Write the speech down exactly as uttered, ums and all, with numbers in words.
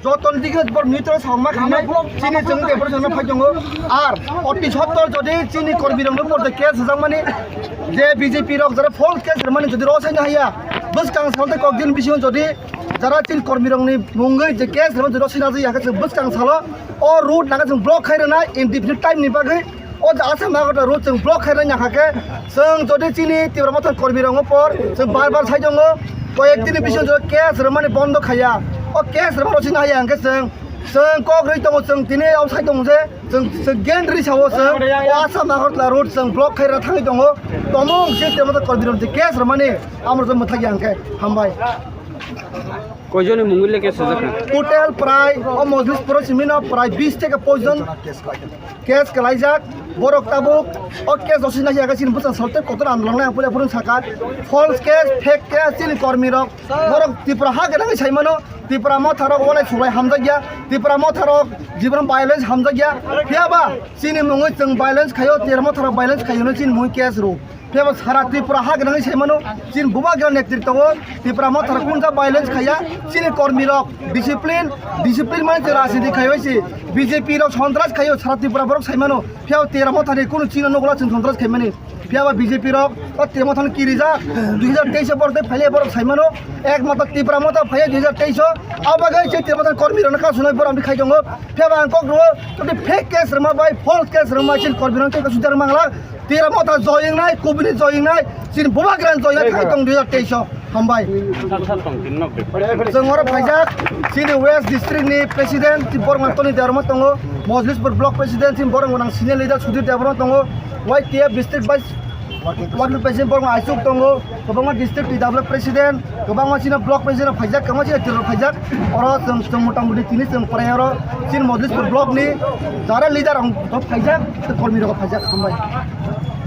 Joto ni dige bor nitro songma khamai chini chwng de bor songma phai tongo. Ar oti sottor jodi chini kormi rok no por de case jang mani je B J P rok jara false case rok mani jodi rosai na haya. Bwskang sal de kok din bisingo jodi jara chini kormi rok ni mungwi je case rok jodi rosai na jaya khe chwng bwskang salo o road naga chwng block khai rwnai indefinite time ni bagwi. O jaga se mago road chwng block khai rwnai na kha khe chwng jodi chini Tipra Motha kormi rok no por chwng bar bar sai tongo. Koyek din bisingo jodi case rok mani bondo khaya. O case rok mani rosai na haya hwnkhe chwng Chwng kok rwi tongo, chwng tini o sai tongo je, chwng, chwng gen ri sao chwng, o Assam Agartala road chwng block khai ra thangwi tongo. Tomung se temo ta korbi rok je case rwmani amro jom thagi ang khe hambai. Koijoni mungwi le case sujak kha? Total prai o Mojlispuro simi no prai bis theke poijon case kalaijak. Borok tabuk o case rosina ya ga sin busa solte kotor andolong na pule purun saka. False case, fake case, chini kormi rok. Borok Tripura ha gwnangwi saimano, Tipra Motha rok walai subai hamjakya, Tipra Motha rok jibon violence hamjakya. Phiyaba chini mungwi chwng violence khayo, Tipra Motha rok violence khayo no chini mungwi case rw. Phiyaba sara Tripura ha gwnangwi saimano, chini bubagra netritwo o Tipra Motha rok kunja violence khaya, chini kormi rok discipline, discipline mani chwng rajniti khayo se B J P rok sontras khayo sara Tripura borok saimano. Phiyaba Tipra Motha ni kunu chini nokla chwng sontras khaimani. Phiyaba B J P rok o Tipra Motha no kirijak, dui hajar teis o borok tei phaile borok saimano, ekmatro Tipra Motha phaiya dui hajar teis o, abo bagwi se Tipra Motha kormi rokno kasunai borok amtwi khai tongo. Phiyaba ang kok rwo, jodi fake case rwma bai, false case rwma chini kormi rokno tei kasu derma ngla, Tipra Motha joying nai, kubuni joying nai, chini bubagra joying nai khai tong dui hajar teis o. Hambai. Sal sal tong tin nok de. Chwng oro phaijak, chini West District ni President, chini borok nang Tony Debbarma tongo, Mojlispur Block President, chini borok nang Senior Leader Sudhir Debbarma tongo, Y T F District Vice Working President borok nang Aisuk tongo, kwbangma District T W President, kwbangma chini Block President phaijak, kwbangma chini Tirok phaijak, oro chwng, chwng mota moti tini chwng prai oro chini Mojlispur Block ni jara leader ang phaijak, kormi rok phaijak, hambai.